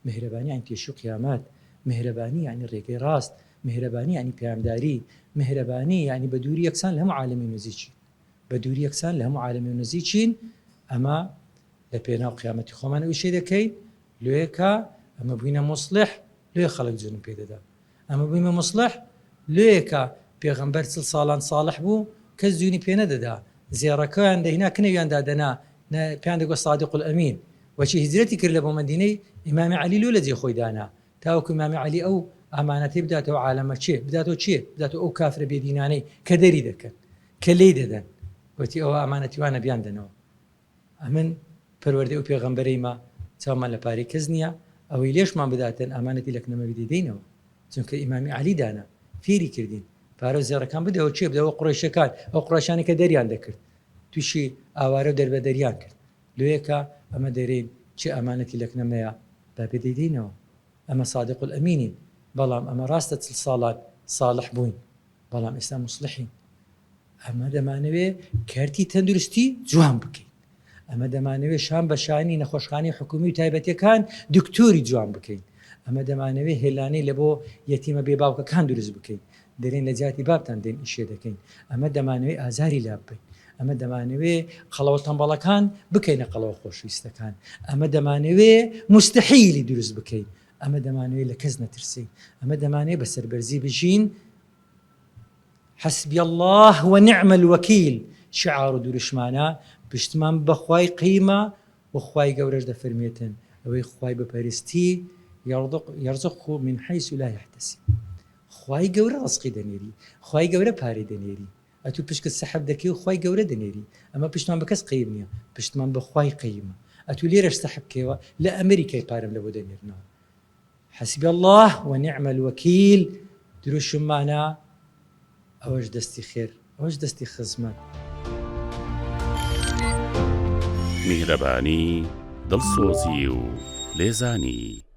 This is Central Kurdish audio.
میهرەبانی یانی تێشوی قیامەت، میهرەبانی یانی ڕێگەی ڕاست، میهرەبانی یانی پەیامداری، میهرەبانی یانی بە دووری یەکسان لە هەموو عالەمی نزیکین، بە دووری یەکسان لە هەموو عالەمی نزیکین، ئەمە لە پێناو قیامەتی خۆمان ئەو ئیشەی دەکەین، لۆیەکە ئەمە بووینە موسڵح، لۆیە خەڵک جنوم پێ دەدا. ئەمە بوویمە موسڵح، لۆیەکە پێغەمبەر چل ساڵان ساڵح بوو، کەس جوونی پێ نەدەدا، زێڕەکەیان دەهینا کنەویان دادەنا، پێیان دەگوت صادق الامین، وەچی هیجرەتی کرد لە بۆ مەدینەی ئیمامی عەلی لۆ لە جێ خۆی دانا، تاوەکو ئیمامی عەلی ئەو ئامانەتەی بداتەوە عالەمە کێ؟ بداتەوە کێ؟ بداتەوە ئەو کافرە بێدینانەی کە دەری دەکەن، کە لێی دەدەن، گوتی ئەوە ئامانەتی وانە بیاندەنەوە. ئەمن پەروەردەی ئەو پێغەمبەرەیمە چاومان لە پارەی کەس نییە ئەوەی لێشمان بداتن ئامانەتی لە کنەمەوی دەیدەینەوە چونکە ئیمامی عەلی دانا فێری کردین پارە و زێڕەکان بدەوە کێ بدەوە قوڕەیشەکان ئەو قوڕەیشانەی کە دەریان دەکرد تووشی ئاوارە و دەربەدەریان کرد لۆیەکە ئەمە دەرێین کێ ئامانەتی لە کنەمەیە با پێ دەیدەینەوە ئەمە صادق الامینین بەڵام ئەمە ڕاستە چل ساڵان صاڵح بووین بەڵام ئێستا موسڵحین ئەمە دەمانەوێ کەرتی تەندروستی جوان بکەین ئەمە دەمانەوێ شان بە شانی نەخۆشخانەی حکومی و تایبەتەکان دکتۆری جوان بکەین ئەمە دەمانەوێ هێلانەی لە بۆ یەتیمە بێ باوکەکان دروست بکەین دەرێن لە جیاتی بابتان دێن ئیشێ دەکەین ئەمە دەمانەوێ ئازاری لا ببەین ئەمە دەمانەوێ قەڵەوە تەمبەڵەکان بکەینە قەڵەوە خۆشویستەکان ئەمە دەمانەوێ مستحیلی دروست بکەین ئەمە دەمانەوێ لە کەس نەترسین ئەمە دەمانەوێ بە سەربەرزی بژین حسبی اللە ونعم الوکیل شعار و دروشمانە پشتمان بە خوای قەیمە و خوای گەورەش دەفەرموێتن ئەوەی خوای بپەرستی یرزقه من حیث لا یحتسب خوای گەورە ڕزقی دەنێری خوای گەورە پارەی دەنێری ئەتوو پشکت سەحب دەکەی و خوای گەورە دەنێری ئەمە پشتمان بە کەس قەیم نییە پشتمان بە خوای قەیمە ئەتوو لێرەش سەحب کەیەوە لە ئەمریکای پارەم لە بۆ دەنێرنەوە حسبی اللە ونعم الوکیل دروشممانە ئەوەش دەستی خێر ئەوەش دەستی خزمەت. میهرەبانی، دڵسۆزی و لێزانی.